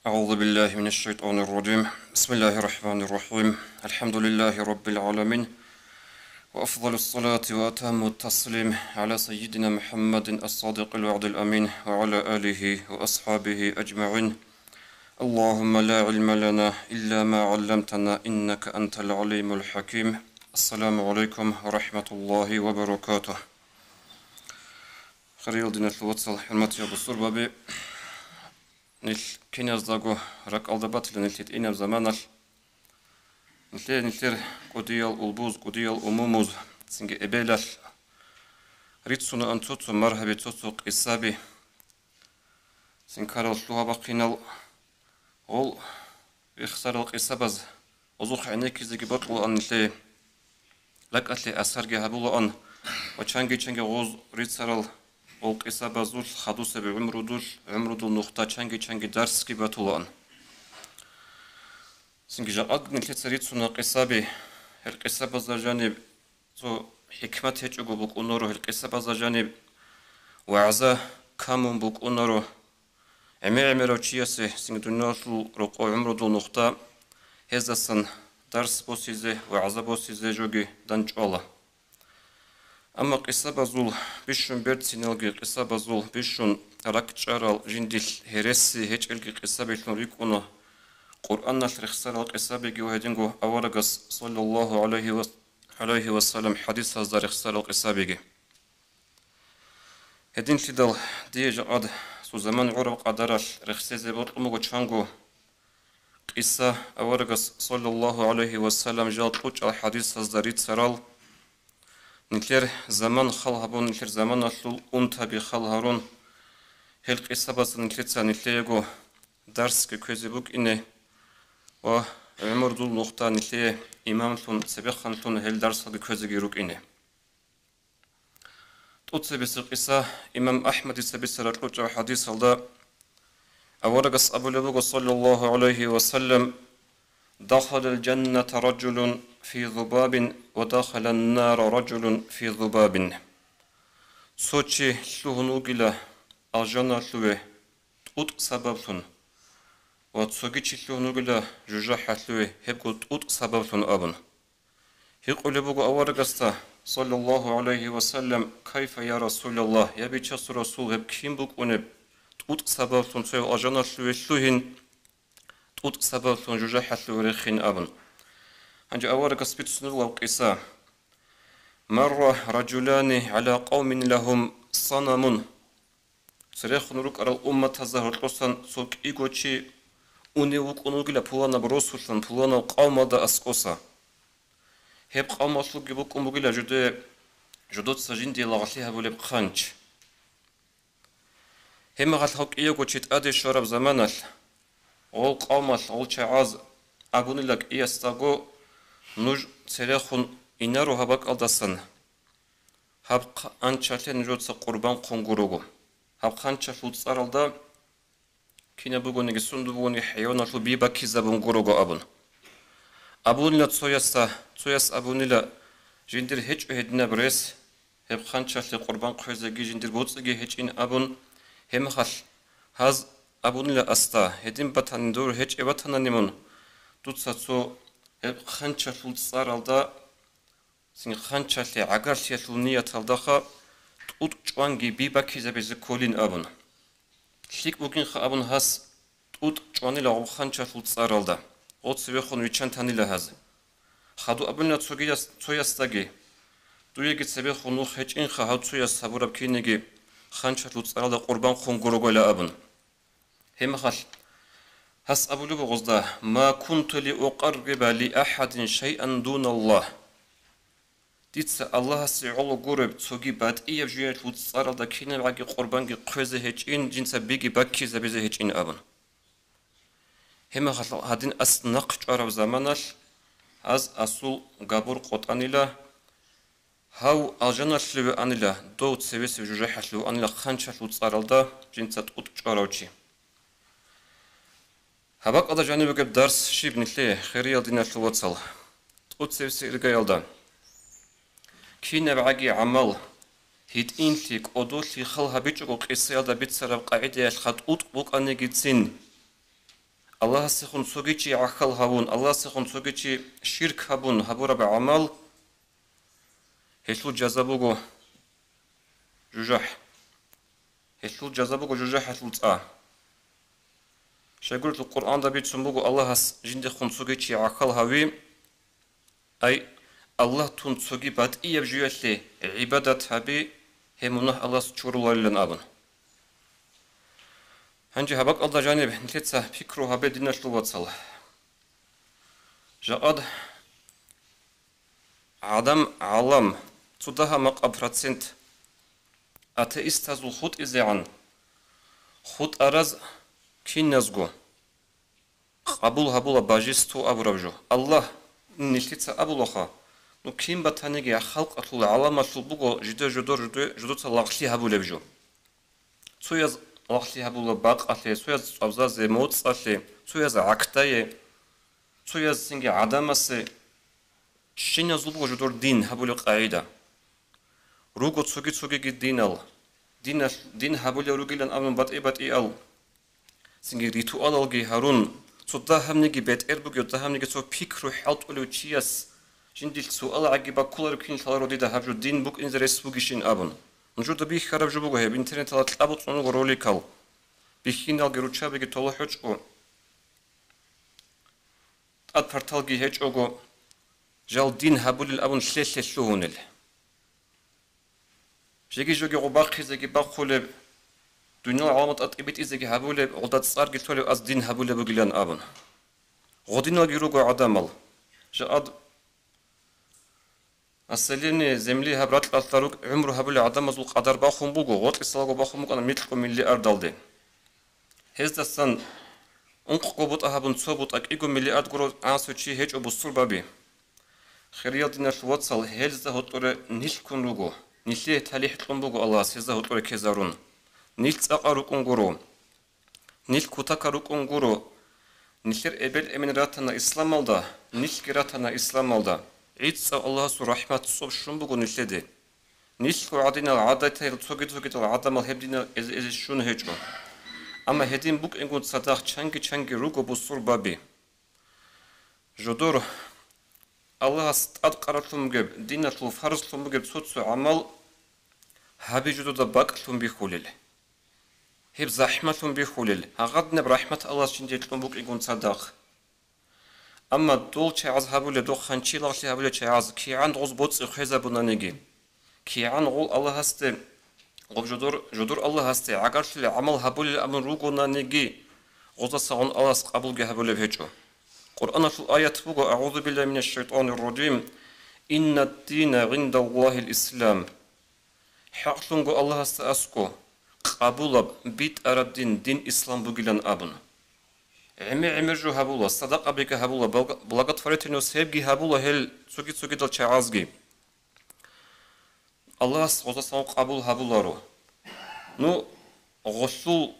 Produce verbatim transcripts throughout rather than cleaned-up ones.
أعوذ بالله من الشيطان الرجيم. بسم الله الرحمن الرحيم. الحمد لله رب العالمين. وأفضل الصلاة وأتم التسليم على سيدنا محمد الصادق الوعد الأمين وعلى آله وأصحابه أجمعين. اللهم لا علم لنا إلا ما علمتنا إنك أنت العليم الحكيم. السلام عليكم ورحمة الله وبركاته. Хириял диналъул вацал, хӀурматиял бусурбаби, нилъ киназдаго ракӀалда батила нилъ гьитӀинаб заманалъ. Нилъер, нилъер кӀудиял улбуз, кӀудиял умумуз, цинги эбелалъ рицунаан цо-цо маргьаби, цо-цо къисаби. Цинги ккарал лъугьа-бахъинал гъол рехсарал къисабаз, гъозухъ гӀенеккизеги бокьулаан нилъее. РакӀалъе асарги гьабулаан ва чанги-чанги гъоз рицарал гъол къисабазулъ хадусеб гӀумрудулъ, гӀумрудул нухда чанги-чанги дарсги батулаан. Цинги жакъаги нилъеца рицуна къисаби, гьел къисабазда жаниб цо хӀикмат гьечӀого букӀунаро, гьел къисабазда жаниб вагӀза камун букӀунаро. ГӀемер-гӀемерав чиясе цинги дуниялалъул рокъо гӀумрудул нухда гьездасан дарс босизе, вагӀза босизе жоги данчӀвала. Амма къисабазул бищун берциналги, къисабазул бищун ракӀчӀарал, жиндилъ гьереси гьечӀелги къисабилъун рикӀкӀуна Къуръаналъ рехсарал къисабиги ва гьединго аварагас, саллаллагьу гӀалайгьи ва, гӀалайгьи ва саллам, хӀадисазда рехсарал къисабиги. Гьединлъидал дие жакъад цо заман гӀураб къадаралъ рехсезе бокьун буго чанго къиса, аварагас, саллаллагьу гӀалайгьи ва саллам, жал кьучӀал хӀадисазда рицарал. Нилъер заман хал гьабун, нилъер заманалъул унтаби хал гьарун, гьел къисабазда нилъеца нилъеего дарсги кквезе букӀине ва гӀумрудул нухда нилъее имамлъун, цебеханлъун гьел дарсалги кквезеги рукӀине. ТӀоцебесеб къиса. Имам АхӀмадица бицараб кьучӀаб хӀадисалда аварагас абулеб буго, саллаллагьу гӀалайгьи ва саллам: «Дахалал жанната ражулун фи зубабин ва дахалан нара ражулун фи зубабин». Цо чи лъугьун вугила алжаналъуве тӀутӀ сабаблъун ва цоги чи лъугьун вугила жужахӀалъуве гьебго тӀутӀ сабаблъун абун. Гьикъулеб буго аварагасда, саллаллагьу гӀалайгьи ва саллам: «Кайфа, я Расулаллагь, я Бичасул Расул, гьеб кин букӀунеб, тӀутӀ сабаблъун цояв алжаналъуве лъугьин, тӀутӀ сабаблъун жужахӀалъуве рехин?» абун. Гьанже аварагас бицунеб буго къиса: «Марра ражулани гӀала къавмин лагьум санамун». Церехун рукӀарал умматазда гьоркьосан цо кӀиго чи унев вукӀун вугила пуланаб росулъан, пуланав къавмалда аскӀоса. Гьеб къавмалъулги букӀун бугила жуде-, жудоца жиндие лагълъи гьабулеб хъанч. Гьебмагъалъ гьав кӀиявго чи тӀаде щвараб заманалъ, гъол къавмалъ, гъол чагӀаз абунила кӀиясдаго: «Нуж церехун инаро гьаб бакӀалдасан, гьаб хъанчалъе нужеца къурбан хъун гурого. Гьаб хъанчалъул цӀаралда кинаб бугониги, сундул бугониги хӀайваналъул би баккизабун гурого», абун. Абунила цоясда, цояс абунила: «Жиндир гьечӀо гьединаб рес, гьеб хъанчалъе къурбан хъвезеги жиндир боцӀиги гьечӀин», абун. Гьебмехалъ гьаз абунила асда: «Гьедин батани, дур гьечӀеб батанани мун, дуца цо гьеб хъанчалъул цӀаралда, цин хъанчалъе гӀагарлъиялъул нияталдаха тӀутӀ чӀванги би баккизабизе кколин», абун. «ЛъикӀ бугинха», абун гьас, тӀутӀ чӀванила гъоб хъанчалъул цӀаралда, гъо цевехун виччан танила гьаз. Хадуб абунила цогияс-, цоясдаги: «Дуеги цебехун нух гьечӀинха гьав цояс гьабураб кинеги хъанчалъул цӀаралда къурбан хъун гурогойила», абун. Гьебмехалъ гьас абулеб буго гъозда: «Ма кунту ли укъарриба ли ахӀадин шайъан дуналлагь». Дица Аллагьасе гӀоло гуреб цоги батӀияб жуялъул цӀаралда кинабгӀаги къурбанги хъвезе гьечӀин, жинца биги баккизабизе гьечӀин абун. Гьебмехалъ гьадин ас нахъ чӀвараб заманалъ гьаз асул габур къотӀанила, гьав алжаналъуве анила, дов цевесев жужахӀалъуве анила хъанчалъул цӀаралда жинца тӀутӀ чӀварав чи. Гьаб бакӀалда жаниб бугеб дарс щиб нилъее, хириял диналъул вацал? ТӀоцебесеб иргаялда. КинабгӀаги гӀамал, гьитӀинлъи, кӀодолъи хал гьабичӀого къисаялда бицараб къагӀидаялъ хатӀутӀ букӀанигицин, Аллагьасехун цоги чи гӀахьал гьавун, Аллагьасехун цоги чи ширк гьабун гьабураб гӀамал, гьелъул жаза буго жужахӀ. Гьелъул жаза буго жужахӀалъул цӀа. Щайгурелъул Къуръанда бицун буго, Аллагьас жиндехун цоги чи гӀахьал гьави, ай, Аллагьтун цоги батӀияб жуялъе гӀибадат гьаби, гьеб мунагь Аллагьас чуруларилан абун. Гьанже гьаб бакӀалда жаниб нилъеца пикру гьабе, диналъул вацал. Жакъад гӀадам гӀалам, цо дагьа-макъа процент атеистазул хутӀизегӀан хутӀараз киназго къабул гьабула божество абураб жо. Аллагь, нилъеца абулаха, ну, кин батаниги халкъалъул гӀаламалъул буго жиде жодор жуде-, жодоца лагълъи гьабулеб жо. Цояз лагълъи гьабула бакъалъе, цояз цӀвабзазе, моцӀалъе, цояз гӀакдае, цояз цинги гӀадамасе. Щиназул буго жодор дин гьабулеб къагӀида. Руго цоги-цогиги динал, диналъ-, дин гьабулел ругилан абун батӀи-батӀиял, цинги ритуалалги гьарун, цо дагьабниги бетӀер бугев, дагьабниги цо пикру хӀалтӀулев чияс жиндил суал гӀаги баккуларев кин лъаларо дида гьаб жо дин букӀине рес бугищин абун. Нужеда бихьараб жо буго гьеб, интернеталда кьабуцӀун руго роликал, бихьиналги руччабиги толохӀочӀо. ТӀад парталги гьечӀого, жал дин гьабулел абун лъе-лъе лъугьунел. Жеги-жоги гъубахъизеги бахъулеб, дуниял гӀаламалда тӀибитӀизеги гьабулеб, гъолда цӀарги лъолеб аз дин гьабулеб бугилан абун. Гъодиналги руго гӀадамал. Жакъад Население Земли гьаб ракьалда рукӀ гӀумру гьабулел гӀадамазул къадар бахун буго, гъоркьисалаго бахун букӀана микьго миллиардалде. Гьездасан ункъго бутӀа гьабун цо бутӀа кӀиго миллиард гуро гӀасу чи гьечӀо бусурбаби. Хириял диналъул вацал, гьезда гьоркьоре нилъ ккун руго, нилъее талихӀ кьун буго Аллагьас гьезда гьоркьоре ккезарун. Нилъ цӀакъа рукӀун гуро. Нилъ кутакал рукӀун гуро. Нилъер эбел-эмен ратана исламалда, нилъги ратана исламалда. ГӀицӀав Аллагьасул рахӀмат цӀоб щун буго нилъеде. Нилъго гӀадинал гӀадатайил цоги-цогидал гӀадамал гьеб динал эз-эзе щун гьечӀо. Амма гьедин букӀингун цадахъ чанги-чанги руго бусурбаби. Жодор Аллагьас тӀадкъараблъун бугеб, диналъул фарзлъун бугеб цо-цо гӀамал гьаби жодода бакӀлъун бихьулел. Гьеб захӀмалъун бихьулел, гьагъадинаб рахӀмат Аллагьас жинде кьун букӀигун цадахъ. Амма дол чагӀаз гьабулеб, дол хъанчилагълъи гьабулеб чагӀаз кигӀан гъоз боцӀи хвезабунаниги, кигӀан гъол Аллагьасде, гъоб жодор, жодор Аллагьасде гӀагарлъулеб гӀамал гьабулел абун ругонаниги, гъоздасагъун Аллагьас къабулги гьабулеб гьечӀо. Къуръаналъул аят буго, أعوذ بالله من الشيطان الرجيم، إن الدين عند الله الإسلام. ХӀакълъунго Аллагьасда аскӀо, къабулаб, битӀараб дин, дин ислам бугилан абун. ГӀемер-гӀемер жо гьабула, садакъабиги гьабула, блага-, благотворительность гьебги гьабула гьел цоги-цогидал чагӀазги. Аллагьас гъоздасан къабул гьабуларо. Ну, гъолъул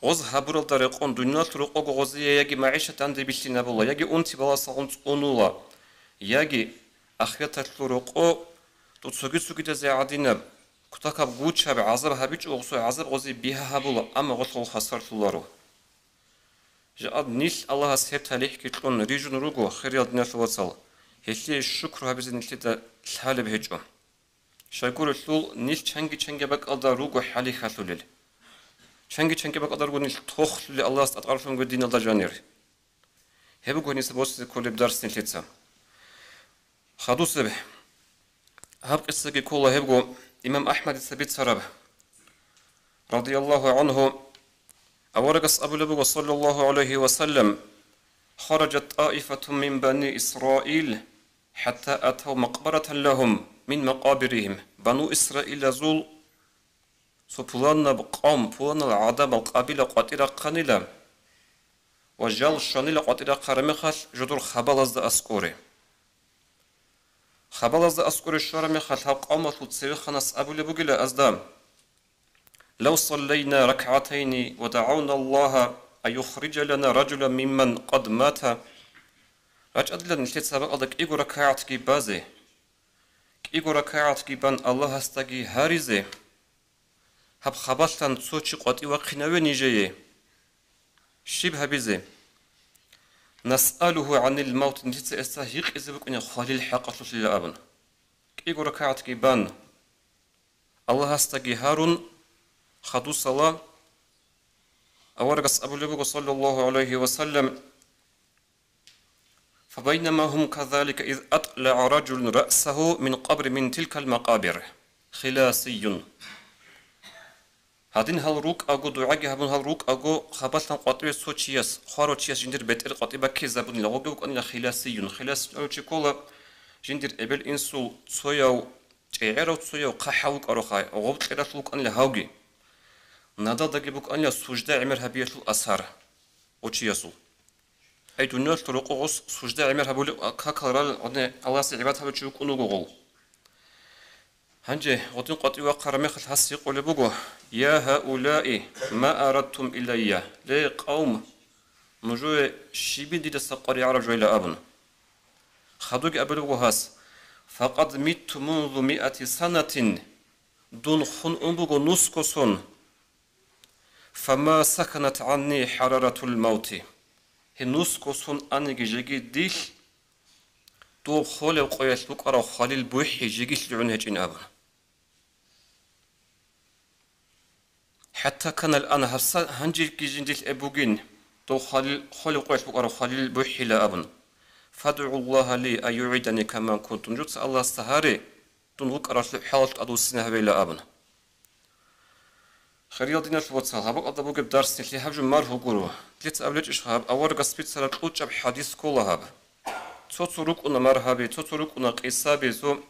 гъоз гьабуралда рекъон, дуниялалъул рокъого гъозие яги магӀишат данде бихьинабула, яги унти баласагъун цӀунула, яги ахираталъул рокъо, тӀу цоги-цогидазе гӀадинаб, кутакаб гучаб гӀазаб гьабичӀого, цо гӀазаб гъозие бигьа гьабула, амма гъолъ гъол хвасарлъуларо. Жакъад нилъ Аллагьас гьеб талихӀги кьун рижун руго, хириял диналъул вацал, гьелъие шукру гьабизе нилъеда лъалеб гьечӀо. Щайгурелъул нилъ чанги-чанги бакӀалда руго хӀалихьалъулел. Чанги-чанги бакӀалда руго нилъ тохлъулел Аллагьас тӀадкъараблъун бугеб диналда жанир. Гьеб буго гьениса босизе кколеб дарс нилъеца. Хадусеб гьаб къисаги ккола гьебго имам АхӀмадица бицараб, радияллагьу гӀангьу, аварагас абулеб буго, саллаллагьу гӀалайгьи ва саллам: خرجت طائفة من بني إسرائيل حتى أتوا مقبرة لهم من مقابرهم. Бану Исраилазул цо пуланаб къавм, пуланал гӀадамал, къабила къватӀир рахъанила ва жал щванила къватӀир рахъараб мехалъ жодор хабалазда аскӀоре. Хабалазда аскӀоре щвараб мехалъ гьаб къавмалъул цевеханас абулеб бугила азда: لو صلينا ركعتين ودعونا الله أن يخرج لنا رجلا ممن قد مات. РачӀадила нилъеца гьаб бакӀалда кӀиго ракагӀатги базе, кӀиго ракагӀатги бан Аллагьасдаги гьаризе, гьаб хабалъан цо чи къватӀив вахъинаве нижее. Щиб гьабизе? «Насъалуху гӀанил мавт», нилъеца гьесда гьикъизе букӀине хвалил хӀакъалъулъила абун. КӀиго ракагӀатги бан, Аллагьасдаги гьарун, хадусала, аварагас абулеб буго, саллаллагьу гӀалайгьи ва саллам: «Фабайнама гьум казалика из атӀлагӀа ражулун раъсагьу мин къабрин мин тилкал макъабир хиласийюн». Гьадин гьал рукӀаго, дугӀаги гьабун гьал рукӀаго, хабалъан къватӀиве цо чияс, хварав чияс жиндир бетӀер къватӀи баккизабунила, гъоги вукӀанила хиласийюн. Хиласийюн абулев чи ккола, жиндир эбел-инсул цояв, чӀегӀерав цояв хъахӀав вукӀароха, гъоб кьералъ вукӀанила гьавги. Надалдаги букӀанила сужда гӀемер гьабиялъул асар гъов чиясул. Ай, дуниялалъул рокъо гъос сужда гӀемер гьабулеб какал рал гъодин Аллагьасе гӀибадат гьабичи вукӀун вуго гъов. Гьанже гъодин къватӀив вахъараб мехалъ гьас гьикъулеб буго: «Я гьаулаи, ма арадтум илайя», ле, къавм, нужее щибин дидаса къваригӀараб жойла абун. Хадуги абулеб буго гьас: «Факъад митту мунзу миати санатин», дун хун ун буго нусго сон. «Фама саканат гӀанни хӀараратул мавти». Гьеб нусго сон аниги жеги дилъ доб холеб къоялъ букӀараб хвалил бухӀи жеги лъугӀун гьечӀин абун. «ХӀатта канал ан», гьабса гьанжеги жиндилъ эб бугин, доб хвалил, холеб къоялъ букӀараб хвалил бухӀила абун. «ФадгӀуллагьа ли ан югӀидани кама кунту», нужеца Аллагьасда гьаре, дун вукӀаралъул хӀалалъ тӀадвуссине гьавейила абун. Хириял диналъул вацал, гьаб бакӀалда бугеб дарс нилъее гьаб жо маргьу гуро. Дица абулечӀищ гьаб, аварагас бицараб кьучӀаб хӀадис ккола гьаб. Цо-цо рукӀуна маргьаби, цо-цо рукӀуна къисаби, цо,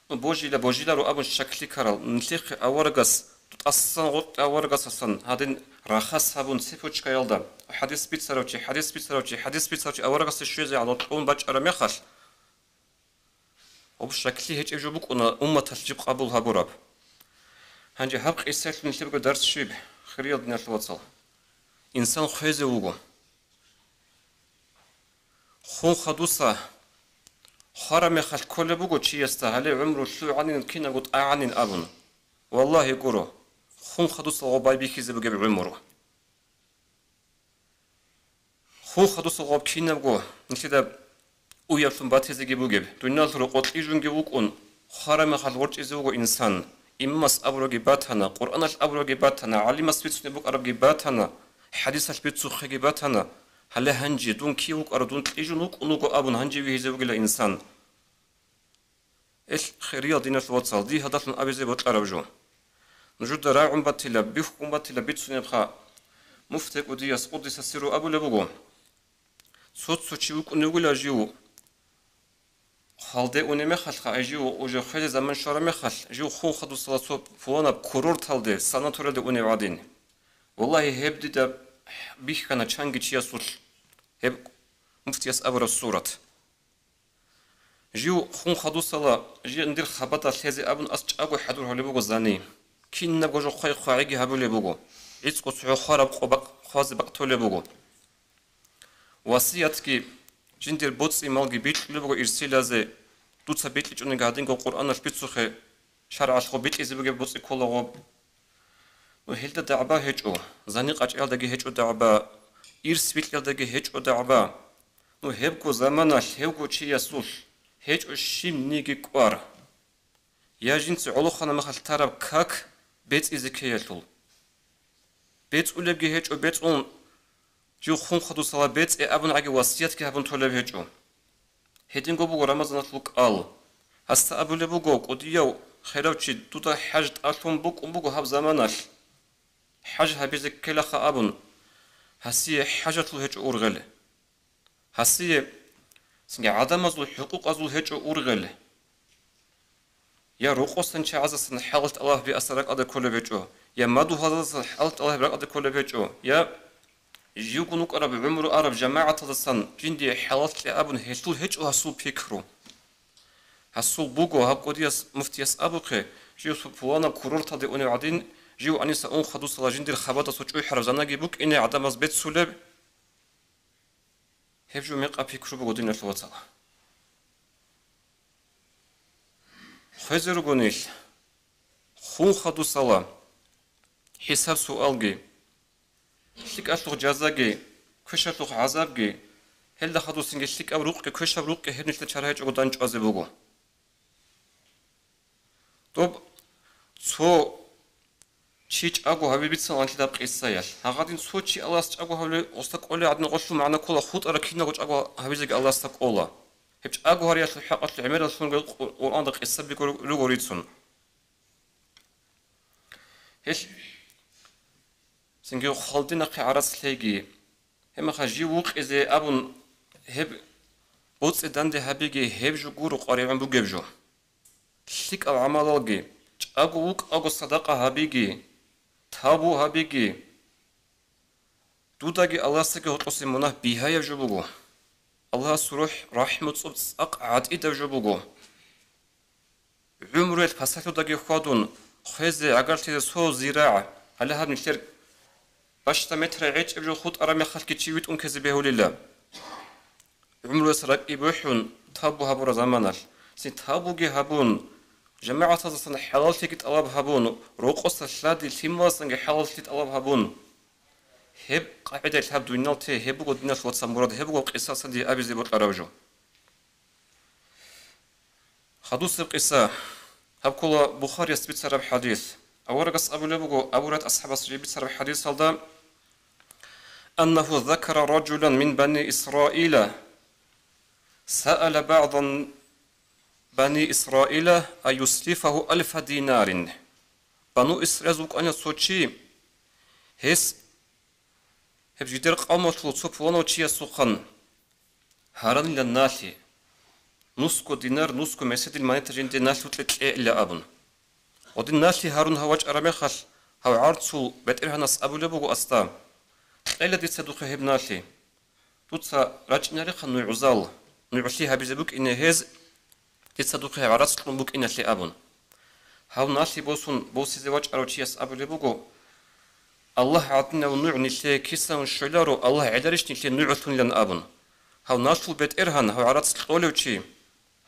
ну, божила-божиларо абун щаклъи ккарал. Нилъехъе аварагас, тӀасан гъоркье аварагасасан гьадин рахас гьабун цепочкаялда, хӀадис бицарав чи, хӀадис бицарав чи, хӀадис бицарав чи аварагасде щвезе гӀадал кьун бачӀараб мехалъ, гьаб щаклъи гьечӀеб жо букӀуна умматалъ жиб къабул гьабураб. Гьанже гьаб къисаялъул нилъер бугеб дарс щиб, хириял диналъул вацал? Инсан хвезе вуго. Хун хадуса хвараб мехалъ кколеб буго чиясда, гьале гӀумру лъугӀанин кинабго тӀагӀанин абун. Валлагьи гуро, хун хадуса гъоб байбихьизе бугеб гӀумру. Хун хадуса гъоб кинабго нилъеда уяблъун батизеги бугеб, дуниялалъул рокъо кьижунги вукӀун, хвараб мехалъ ворчӀизе вуго инсан, имамас абурабги батана, Къуръаналъ абурабги батана, гӀалимас бицунеб букӀарабги батана, хӀадисалъ бицухъеги батана, гьале гьанже дун кив вукӀарав, дун кьижун вукӀун вуго абун гьанже вихьизе вугила инсан. Эл, хириял диналъул вацал, дие гьадалъун абизе бокьараб жо. Нужеда рагӀун батила, бихьун батила бицунебха, муфти кӀудияс къуддиса сирругьу абулеб буго: цо-цо чи вукӀунев вугила жив хвалде унеб мехалъха, ай жив уже хвезе заман щвараб мехалъ, жив хун хадусала цо пуланаб курорталде, санаториялде унев гӀадин. Валлагьи, гьеб дида бихьана чанги чиясулъ, гьеб муфтияс абураб сурат. Жив хун хадусала, жиндир хабада лъезе абун ас чӀаго хӀадур гьабулеб буго зани. Кинабго жо хъвай-хъвагӀиги гьабулеб буго. ГӀицӀго цохӀо хвараб къо бакъ-, хъвазе бакъ толеб буго. Васиятги, жиндир боцӀи-малги бикьулеб буго ирсилазе, дуца бикьичӀониги гьадинго Къуръаналъ бицухъе, шаргӀалъго бикьизе бугеб боцӀи ккола гъоб. Ну, гьелда дагӀба гьечӀо, зани къачӀаялдаги гьечӀо дагӀба, ирс бикьиялдаги гьечӀо дагӀба. Ну, гьебго заманалъ гьевго чиясулъ гьечӀо щибниги кӀвар. Я жинца гӀолохъанаб мехалъ тараб как бецӀизе ккеялъул. БецӀулебги гьечӀо, бецӀун жив хун хадусала бецӀе абун гӀаги васиятги гьабун толеб гьечӀо. Гьединго буго Рамазаналъул кӀал. Гьасда абулеб буго, кӀудияв херав чи, дуда хӀаж тӀалъун букӀун буго гьаб заманалъ. ХӀаж гьабизе ккелаха абун, гьасие хӀажалъул гьечӀо ургъел. Гьасие цинги гӀадамазул хӀукъукъазул гьечӀо ургъел. Я рокъосан чагӀазасан хӀалат Аллагь биаса ракӀалде кколеб гьечӀо, я мадугьалдасан хӀалат Аллагь ракӀалде кколеб гьечӀо, я живгун вукӀараб гӀумру араб жамагӀаталдасан жиндие хӀалат кье абун гьелъул гьечӀо гьасул пикру. Гьасул буго, гьаб кӀудияс муфтияс абухъе, жив пуланаб курорталде унев гӀадин, жив гьаниса ун хадусала жиндир хабадасул чӀухӀараб занаги букӀине гӀадамаз беццулеб. Гьеб жо мекъаб пикру буго, диналъул вацал. Хвезе руго нилъ. Хун хадусала хӀисаб-суалги, лъикӀалъухъ жазаги, квешалъухъ гӀазабги, гьелда хадусинги лъикӀаб рукъги, квешаб рукъги гьеб нилъер чарахӀичӀого дандчӀвазе буго. Доб цо чи чӀаго гьаби бицана анлъидаб къисаялъ. Гьагъадин цо чи Аллагьас чӀаго гьавли гъоста кӀолей гӀадин гъолъул магӀна ккола, хутӀарал киналго чӀаго гьавизеги Аллагьасда кӀола. Гьеб чӀаго гьариялъул хӀакъалъулъ гӀемераллъунги Къуръанда къисаби руго рицун. Гьелъ цинги хвалдинахъе гӀарац лъеги, гьебмехалъ жив вукъизе абун гьеб боцӀи данде гьабиги, гьеб жо гуро къваригӀун бугеб жо. ЛъикӀал гӀамалалги, чӀаго вукӀаго садакъа гьабиги, тавбу гьабиги, дудаги Аллагьасдаги гьоркьосе мунагь бигьаяб жо буго. Аллагьас рухӀ, рахӀму цӀоб цӀакъ гӀатӀидаб жо буго. ГӀумруялъ пасалъудаги хьвадун, хвезе, гӀагарлъизе цо зирагӀ, гьале гьаб нилъер бащда метра гӀечӀеб жо хутӀараб мехалъги чи витӀун ккезе бегьулила. ГӀумруялъ ракӀи бухӀун, тавбу гьабураб заманалъ, цин тавбуги гьабун, жамагӀатаздасан хӀалаллъиги тӀалаб гьабун, рокъоса лъади лъималасанги хӀалаллъи тӀалаб гьабун. Гьеб къагӀидаялъ гьаб дуниялалъе гьеб буго диналъ вацал мурад, гьеб буго къисасаде абизе бокьараб жо. Хадусеб къиса. Гьаб ккола Бухарияс бицараб хӀадис. Аварагас абулеб буго, Абу Гьурайрат асхӀабас жиб бицараб хӀадисалда: «Аннаху закара ражулан мин бани Исраила, саала багӀдан бани Исраила ан юслифагьу алфа динарин». Бану Исраилаз вукӀана цо чи, гьес гьеб жидер къавмалъул цо пуланав чиясухъан гьаранила налъи, нусго динар, нусго меседил монета жинде налъукье кьейила абун. Гъодин налъи гьарун гьав вачӀараб мехалъ, гьав гӀарцул бетӀергьанас абулеб буго асда: «Кьела дица духъе гьеб налъи. Дуца рачӀинарехъа нугӀзал, нугӀлъи гьабизе букӀине гьез, дица духъе гӀарац кьун букӀиналъе», – абун. Гьав налъи босун босизе вачӀарав чияс абулеб буго: «Аллагь гӀадинав нугӀ нилъее кисавун щвеларо, Аллагь гӀеларищ нилъее нугӀлъунилан», – абун. Гьав налъул бетӀергьан, гьав гӀарац кьолев чи,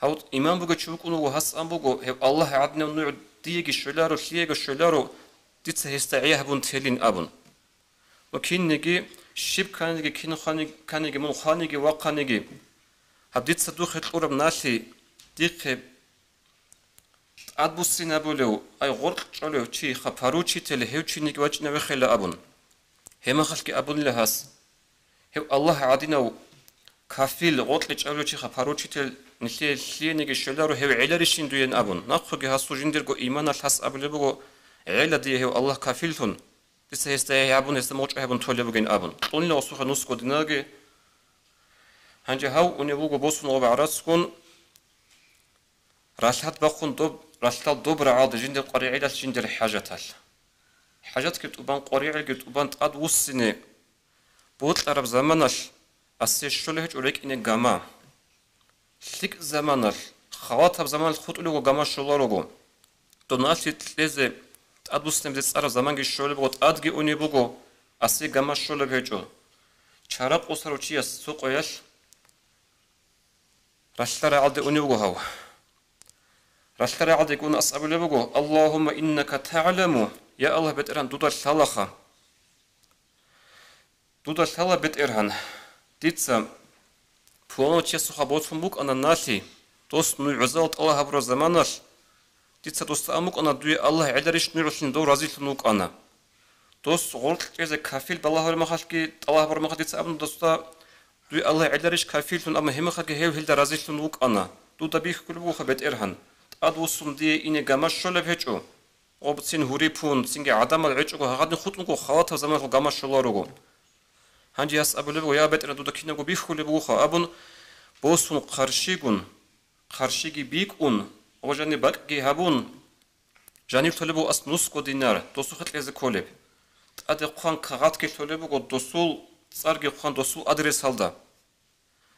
гьав иман бугев чи вукӀун вуго, гьас ан буго: «Гьев Аллагь гӀадинав нугӀ диеги щвеларо, лъиего щвеларо, дица гьесда гӀей гьабун телин», – абун. Ну, кинниги, щиб кканиги, кин хвани-, кканиги, мун хваниги, вахъаниги, гьаб дица духъе кьураб налъи дихъе тӀадбуссинабулев, ай гъоркь чӀолев чи, ха, поручитель, гьев чиниги вачӀинавехъила абун. Гьебмехалъги абунила гьас: «Гьев Аллагь гӀадинав кафил, гъоркье чӀолев чи, ха, поручитель, нилъее лъиениги щвеларо, гьев гӀеларищин дуен», – абун. Нахъеги гьасул жиндирго иманалъ гьас абулеб буго: «ГӀела дие гьев Аллагь кафиллъун, дица гьесда гьей гьабун, гьесда мукъчӀай гьабун толеб бугин», – абун. Кьунила гъосухъе нусго динарги. Гьанже гьав унев вуго босун гъоб гӀарацгун, ралъад бахъун доб, ралъдал доб рагӀалде жиндир къваригӀелалъ, жиндир хӀажаталъ. ХӀажатги тӀубан, къваригӀелги тӀубан тӀадвуссине бокьараб заманалъ асие щолеб гьечӀо рекӀине гама. ЛъикӀ заманалъ, халатаб заманалъ хутӀулего гама щоларого. Доналъи кьезе тӀадвуссинабизе цӀараб заманги щолеб буго, тӀадги унеб буго, асие гама щолеб гьечӀо. Чара къосарав чияс цо къоялъ ралъдал рагӀалде унев вуго гьав. Ралъдал рагӀалдеги ун ас абулеб буго: «Аллагьумма иннака тагӀламу», я Аллагь, БетӀергьан, дуда лъалаха. Дуда лъала, БетӀергьан, дица пуланав чиясухъа босун букӀана налъи, дос нугӀзал тӀалаб гьабураб заманалъ, дица досда ан букӀана, дуе Аллагь гӀеларищ нугӀлъин, дов разилъун вукӀана. Дос гъоркь кьезе кафил балагьураб мехалъги, тӀалаб гьабураб мехалъ дица абуна досда, дуе Аллагь гӀеларищ кафиллъун, амма гьебмехалъги гьев гьелда разилъун вукӀана. Дуда бихьулеб бугоха, БетӀергьан, тӀадвуссун дие ине гама щолеб гьечӀо. Гъоб цин гьури пун, цинги гӀадамал гӀечӀого гьагъадин хутӀунго халатаб заманалъ гама щоларого. Гьанже гьас абулеб буго: «Я БетӀергьан, дуда кинабго бихьулеб бугоха», – абун, босун хъарщигун, хъарщиги бикӀун ва жаниб бакӀги гьабун, жанив лъолеб буго ас нусго динар, досухъе кьезе кколеб. ТӀаде хъван кагъатги лъолеб буго, досул цӀарги хъван досул адресалда.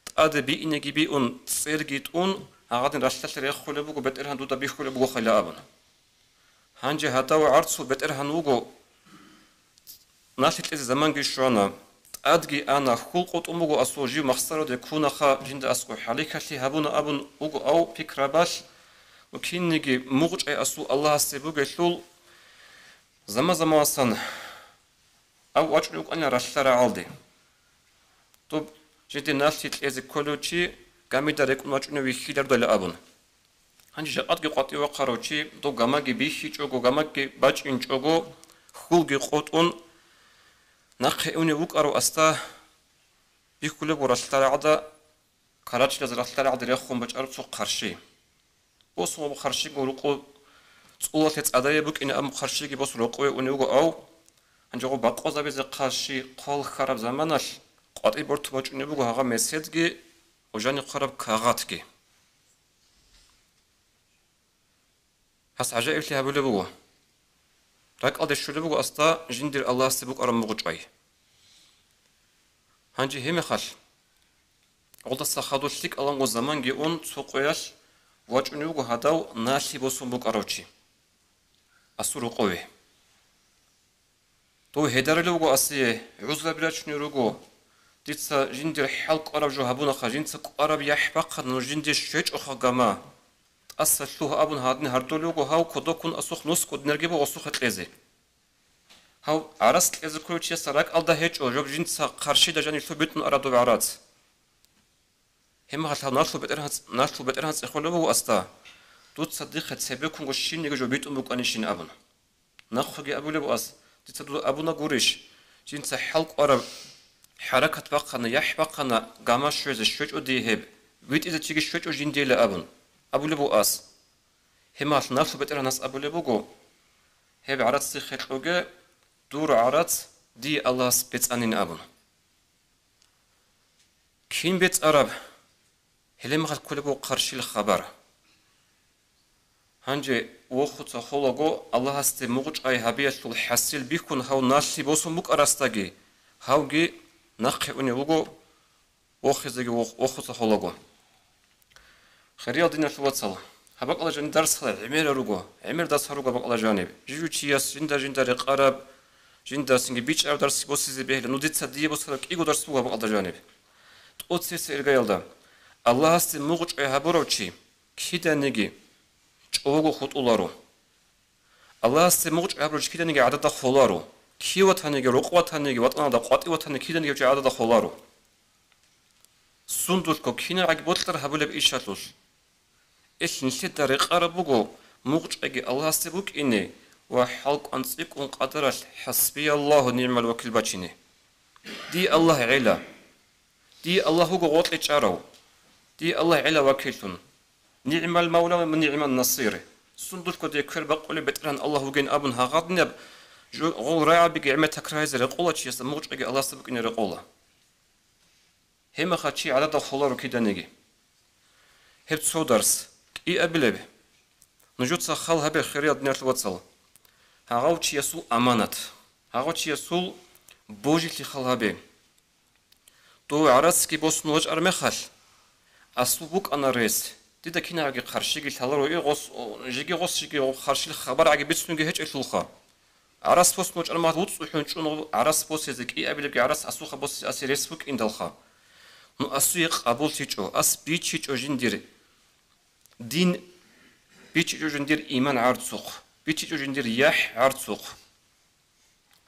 ТӀаде биинеги биун, цӀерги тӀун, гьагъадин ралъдалъе рехулеб буго, БетӀергьан, дуда бихьулеб бугохайила абун. Гьанже гьадав гӀарцул БетӀергьан вуго, налъи кьезе заманги щвана, тӀадги ана, хьул къотӀун буго асул, жив махсароде ккунаха, жинда аскӀо хӀалихьалъи гьабуна абун вуго, ав пикрабалъ, ну, кинниги мугъчӀай асул Аллагьасде бугелъул, заман-заманасан Ав вачӀунев вукӀана ралъдал рагӀалде. Доб жинде налъи кьезе кколев чи гамида рекӀун вачӀунев вихьилародайилан абун. Гьанже жакъадги къватӀив вахъарав чи, доб гамаги бихьичӀого, гамаги бачӀинчӀого, хьулги къотӀун, нахъе унев вукӀарав асда бихьулеб буго ралъдал рагӀалда, карачилаз ралъдал рагӀалде рехун бачӀараб цо хъарщи. Босун гъоб хъарщиго рукъу цӀулалъе цӀадае букӀине абун хъарщиги босун рокъове унев вуго ав. Гьанже гъоб бакъвазабизе хъарщи хъвал хьараб заманалъ къватӀиб бортун бачӀунеб буго гьагъа меседги, ожани хъвараб кагъатги. Гьас гӀажаиблъи гьабулеб буго. РакӀалде щолеб буго асда жиндир Аллагьасде букӀараб мугъчӀвай. Гьанже гьеб мехалъ, гъолдаса хадур лъикӀаланго заманги ун, цо къоялъ вачӀунев вуго гьадав налъи босун букӀарав чи асул рокъове. Дов гьедарулев вуго асие, гӀузраби рачунел руго. Дица жиндир хӀал кӀвараб жо гьабунаха, жинца кӀвараб яхӀ бахъана, нуж жинде щвечӀоха гама. ТӀаса лъугь абун гьадин гьардолев вуго гьав кодоккун асухъ нус кӀудинарги буго асухъе кьезе. Гьав гӀарац кьезе кколев чиясда ракӀалда гьечӀо, жоб жинца хъарщида жанив лъубитӀун араб доб гӀарац. Гьеб мехалъ гьав налъул бетӀергьанц-, налъул бетӀергьанцӀ цӀехолеб буго асда, дуца дихъе цебеккунго щибниги жо битӀун букӀанищин абун. Нахъеги абулеб буго ас, дица дуда абуна гурищ, жинца хӀал кӀвараб хӀаракат бахъана, яхӀ бахъана, гама щвезе щвечӀо дие гьеб, витӀизе чиги щвечӀо жиндиейилан абун, абулеб буго ас. Гьеб мехалъ налъул бетӀергьанас абулеб буго, гьеб гӀарац дихъе кьоге, дур гӀарац дие Аллагьас бецӀанин абун. Кин бецӀараб? Гьеле мехалъ кколеб буго хъарщил хабар. Гьанже вохуца холаго Аллагьасде мугъчӀвай гьабиялъул хӀасил бихьун гьав налъи босун букӀарасдаги, гьавги нахъе унев вуго вохизеги вох-, вохуца холаго. Хириял диналъул вацал, гьаб бакӀалда жаниб дарсал гӀемерал руго, гӀемер дарсал руго гьаб бакӀалда жаниб. Жив-жив чияс жинда-жинда рекъараб, жинда цинги бичӀчӀараб дарс босизе бегьила, ну дица дие босараб кӀиго дарс буго гьаб бакӀалда жаниб. ТӀоцебесеб иргаялда, Аллагьасде мугъчӀвай гьабурав чи киданиги чӀобого хутӀуларо. Аллагьасде мугъчӀвай гьабурав чи киданиги гӀадада холаро. Кив ватаниги, рокъов ватаниги, ватӀаналда къватӀив ватаниги киданиги гьев чи гӀадада холаро. Сундулъго кинабгӀаги бокьараб гьабулеб ишалъулъ. Ил нилъеда рекъараб буго мугъчӀвайги Аллагьасде букӀине ва хӀалкӀван цӀикӀкӀун къадаралъ «ХӀасбияллагьу ва нигӀмал вакил» бачине. Дие Аллагь гӀела. Дие Аллагь вуго гъоркье чӀарав. Дие Аллагь гӀела вакиллъун. «НигӀмал мавла ва нигӀман насир». Сундулъго дие квербакъулеб бетӀергьан Аллагь вугин абун гьагъадинаб жо-, гъол рагӀабиги гӀемер такраризе рекъола чиясда, мугъчӀвайги Аллагьасда букӀине рекъола. Гьеб мехалъ чи гӀадада холаро киданиги. Гьеб цо дарс. КӀиабилеб. Нужеца хал гьабе, хириял диналъул вацал. Гьагъав чиясул аманат. Гьагъав чиясул божилъи хал гьабе. Дов гӀарацги босун вачӀар мехалъ, асул букӀана рес. Дида кинабгӀаги хъарщиги лъаларо, и гъос, о, жеги гъос, жеги гъо-, хъарщил хабаргӀаги бицунги гьечӀелъулха. ГӀарац босун вачӀараб мехалъ вуцӀцӀухӀун чӀун гъо-, гӀарац босизе, кӀиабилебги гӀарац асухъа босизе асе рес букӀиндалха. Ну, асуе къабуллъичӀо, ас бичичӀо жиндир дин, бичичӀо жиндир иман гӀарцухъ, бичичӀо жиндир яхӀ гӀарцухъ.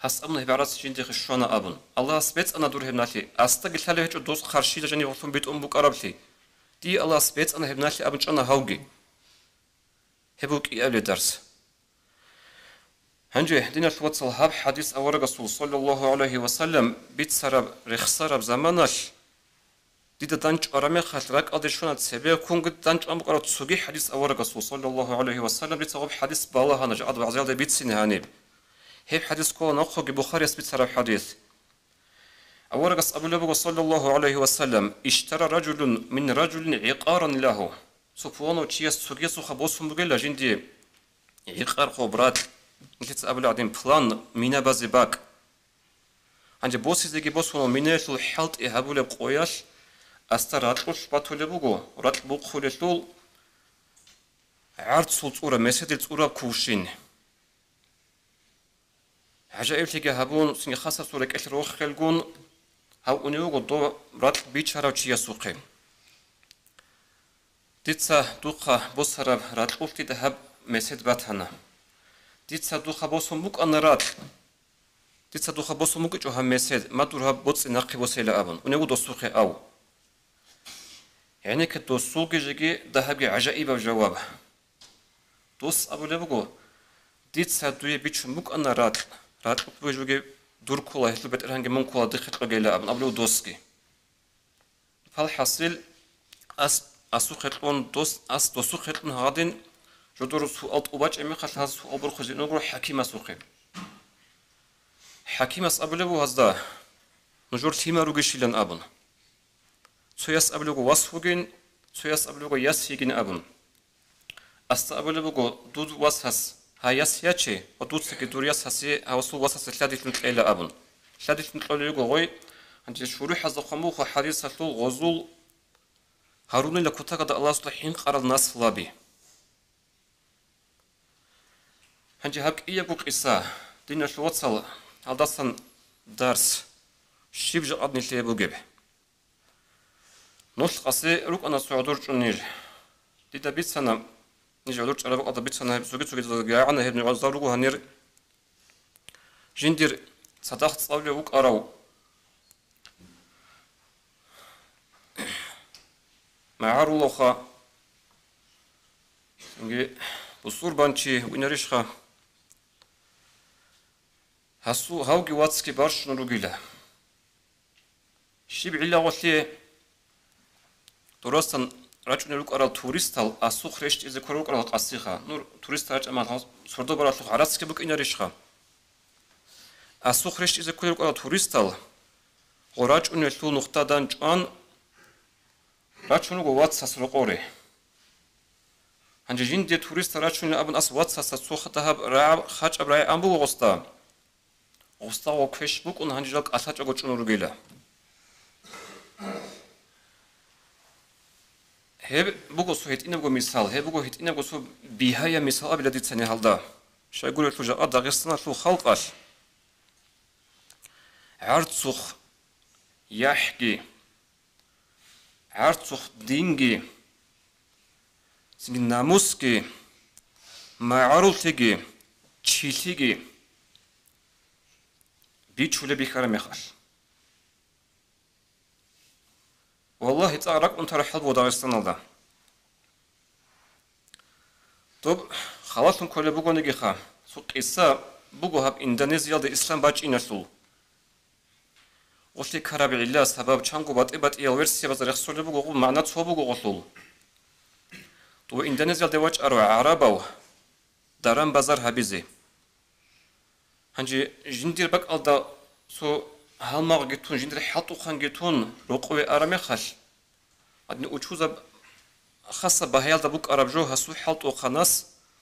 Гьас абуна гьеб гӀарац жиндихъе щвана абун. Аллагьас бецӀана дур гьеб налъи, асдаги лъалеб гьечӀо дос хъарщила жанив гъолъун битӀун букӀараблъи. Дие Аллагьас бецӀана гьеб налъи абун чӀана гьавги. Гьеб буго кӀиабилеб дарс. Гьанже, диналъул вацал, гьаб хӀадис аварагасул, саллаллагьу гӀалайгьи ва саллам, бицараб, рехсараб заманалъ дида данчӀвараб мехалъ, ракӀалде щвана цебеккунги данчӀван букӀараб цоги хӀадис аварагасул, саллаллагьу гӀалайгьи ва саллам, дица гъоб хӀадис балагьана, жакъа вагӀзиялда бицине гьаниб. Гьеб хӀадис ккола нахъеги Бухарияс бицараб хӀадис. Аварагас абулеб буго, саллаллагьу гӀалайгьи ва саллам: «Иштара ражулун мин ражулин гӀикъаран лагьу». Цо пуланав чияс цогиясухъа босун бугела жиндие гӀикъар, хоб, ракь, нилъеца абулеб гӀадин, план, мина базе бакӀ. Гьанже босизеги босуна, минаялъул хӀалтӀи гьабулеб къоялъ асда ракьулъ батулеб буго, ракь бухъулелъул гӀарцул цӀура, меседил цӀураб кувшин. ГӀажаиблъиги гьабун, цинги хасасул рекӀелъ рохелгун, гьав унев вуго доб ракь бичарав чиясухъе. Дица духъа босараб ракьулъ дида гьаб месед батана. Дица духъа босун букӀана ракь. Дица духа босун букӀичӀо гьаб месед, ма дур гьаб боцӀи нахъе босейила абун, унев вуго досухъе ав. ГӀенекке досулги жеги дагьабги гӀажаибаб жаваб. Дос абулеб буго: «Дица дуе бичун букӀана ракь, ракьукь бугеб жоги дур ккола, гьелъул бетӀергьанги мун ккола, дихъе кьогейила», — абун абулеб досги. Фалхасил, ас, асухъе кьун дос, ас досухъе кьун гьадин, жодор суал тӀубачӀеб мехалъ гьас суал борхузе унго хӀакимасухъе. ХӀакимас абулеб буго гьазда: «Нужер лъимал ругищилан», — абун. Цояс абулеб буго: «Вас вугин», цояс абулеб буго: «Яс йигин», — абун. Асда абулеб буго: «Дур васас гьай яс яче ва дуцаги дур яс гьасие, гьавасул васасе лъадилъун кьейила», — абун. Лъадилъун кьолел руго гъой, гьанже шурухӀазда хъван буго хӀадисалъул гъозул гьарунила кутакалда Аллагьасда хӀинкъарал наслаби. Гьанже гьаб кӀиябго къиса, диналъул вацал, гьалдасан дарс, щиб жакъад нилъее бугеб? Нолъ къасе рукӀана цо гӀодор чӀун ниж. Дида бицана, ниж гӀодор чӀараб бакӀалда бицана гьеб, цоги-цогидазда гӀана гьеб нугӀазда руго гьанир жиндир цадахъ цӀалулев вукӀарав магӀарулаха, цинги бусурбанчи винарищха? Гьасу-, гьавги вацги барщун ругила. Щиб гӀиллагъулъе дурасан рачӀунел рукӀарал туристал асухъ рещтӀизе кколел рукӀарал къасиха? Ну, туристал рачӀамал гьав-, сордо баралъухъ гӀарацги букӀинарищха? Асухъ рещтӀизе кколел рукӀарал туристал гъо рачӀунелъул нухда данчӀван рачун руго вацас рокъоре. Гьанже жинде туристал рачунел абун ас вацасда цо дагьаб рагӀаб хачӀаб рагӀи ан буго гъосда. Гъосда гъо квеш букӀун гьанже жал кӀалъачӀого чӀун ругила. Гьеб буго цо гьитӀинабго мисал, гьеб буго гьитӀинабго цо бигьаяб мисал абила дица гьалда. Щайгурелъул жакъа Дагъистаналъул халкъалъ гӀарцухъ яхӀги, гӀарцухъ динги, цинги намусги, магӀаруллъиги, чилъиги бичулеб бихьараб мехалъ. Валлагьи, цӀакъ ракӀ унтараб хӀал буго Дагъистаналда. Доб халалъун кколеб бугонигиха, цо къиса буго гьаб Индонезиялда ислам бачӀиналъул. Гъулъи ккараб гӀилла, сабаб, чанго батӀи-батӀиял версиябазда рехсолеб буго, гъул магӀна цо буго гъулъул. Дов Индонезиялде вачӀарав гӀарабав даран-базар гьабизе. Гьанже жиндир бакӀалда цо гьалмагъги тун, жиндир хӀалтӀухъанги тун, рокъове араб мехалъ, гьадин учузаб хасаб багьаялда букӀараб жо гьасул хӀалтӀухъанас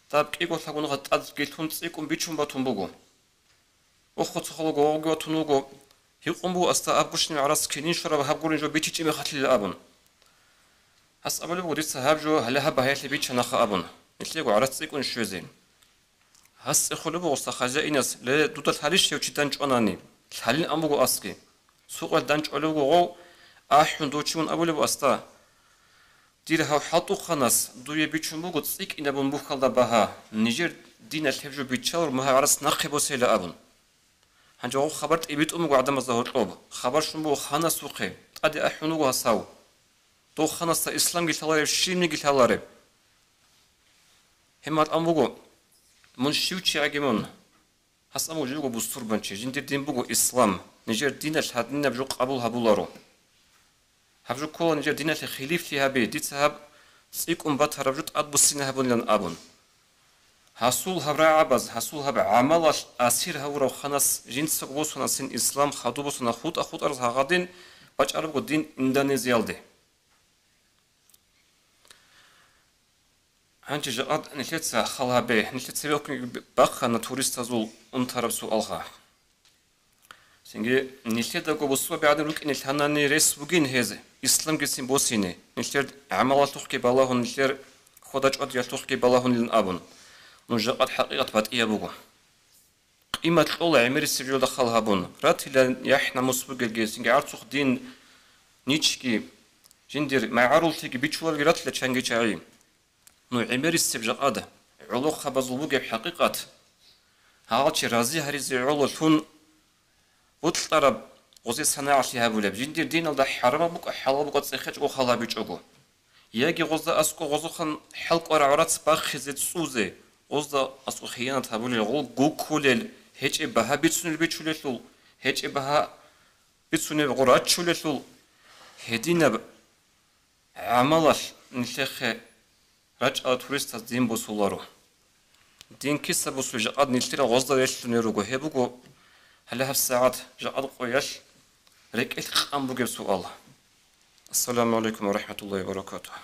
даб кӀиго лъагӀалгун тӀадги лъун цӀикӀкӀун бичун батун буго. Охо, цо хвалго гъовги ватун вуго, гьикъун буго асда аб гущин гӀарац кинин щвараб гьаб гурин жо бичичӀеб мехалъила абун. Гьас абулеб буго, дица гьаб жо гьале гьаб багьаялъе бичанаха абун, нилъего гӀарац цӀикӀкӀун щвезе. Гьас цӀехолеб буго гъосда хозяинас: «Ле, дуда лъалищ гьев чи данчӀванани? Лъалин», — ан буго асги. Цо къоялъ данчӀвалев вуго гъов, ахӀун дов чи вун абулеб асда: «Дир гьав хӀалтӀухъанас дуе бичун буго цӀикӀкӀинабун бухьалда багьа, нижер диналъ гьеб жо биччалур, магьа гӀарац нахъе босейила», — абун. Гьанже гъов хабар тӀибитӀун буго гӀадамазда гьоркьоб, хабар щун буго ханасухъе, тӀаде ахӀун вуго гьас гьав. Дов ханасда исламги лъалареб, щибниги лъалареб. Гьеб мал ан буго: «Мун щив чигӀаги мун». Гьас абун жив вуго бусурбанчи, жиндир дин буго ислам, нижер диналъ гьадинаб жо къабул гьабуларо. Гьаб жо ккола нижер диналъе хилифлъи гьаби, дица гьаб цӀикӀкӀун батараб жо тӀадбуссине гьабунилан абун. Гьасул гьаб рагӀабаз, гьасул гьаб гӀамалалъ асир гьавурав ханас жинцаго босунасин ислам, хадуб босуна хутӀа-хутӀараз гьагъадин бачӀарабго дин Индонезиялде. Гьанже жакъад нилъеца хал гьабе, нилъеца цебе бахъана туристазул унтараб суалха. Цинги нилъедаго бусурбаби гӀадин рукӀине лъанани рес бугин гьез исламгицин босине, нилъер гӀамалалъухъги балагьун, нилъер хьода-чӀвадиялъухъги балагьунилан абун, нуж жакъад хӀакъикъат батӀияб буго. Къимат кьола гӀемерисеб жоялда хал гьабун, ратила яхӀ-намус бугелги, цинги гӀарцухъ дин ничги, жиндир магӀаруллъиги бичуларги ратила чанги чагӀи. Ну гӀемерисеб жакъад гӀолохъабазул бугеб хӀакъикъат, гьагъал чи рази гьаризе гӀололъун, бутӀараб гъозе санагӀалъи гьабулеб, жиндир диналда хӀарамаб букӀа, хӀалал букӀа цӀехечӀого хал гьабичӀого. Яги гъозда аскӀо гъозухъан хӀалкӀвараб гӀарац бахъизе цӀузе, гъозда аскӀо хиянат гьабулел, гъол гуккулел, гьечӀеб багьа бицунел бичулелъул, гьечӀеб багьа бицунеб гъо раччулелъул, гьединаб гӀамалалъ нилъехъе рачӀарал туристаз дин босуларо. Дин киса босулеб жакъад нилъерал гъозда релълъунел руго, гьеб буго гьале гьабсагӀат жакъад къоялъ рекӀелъ къан бугеб суал. Ассаламу гӀалайкум ва рахӀматуллагьи ва баракатугь.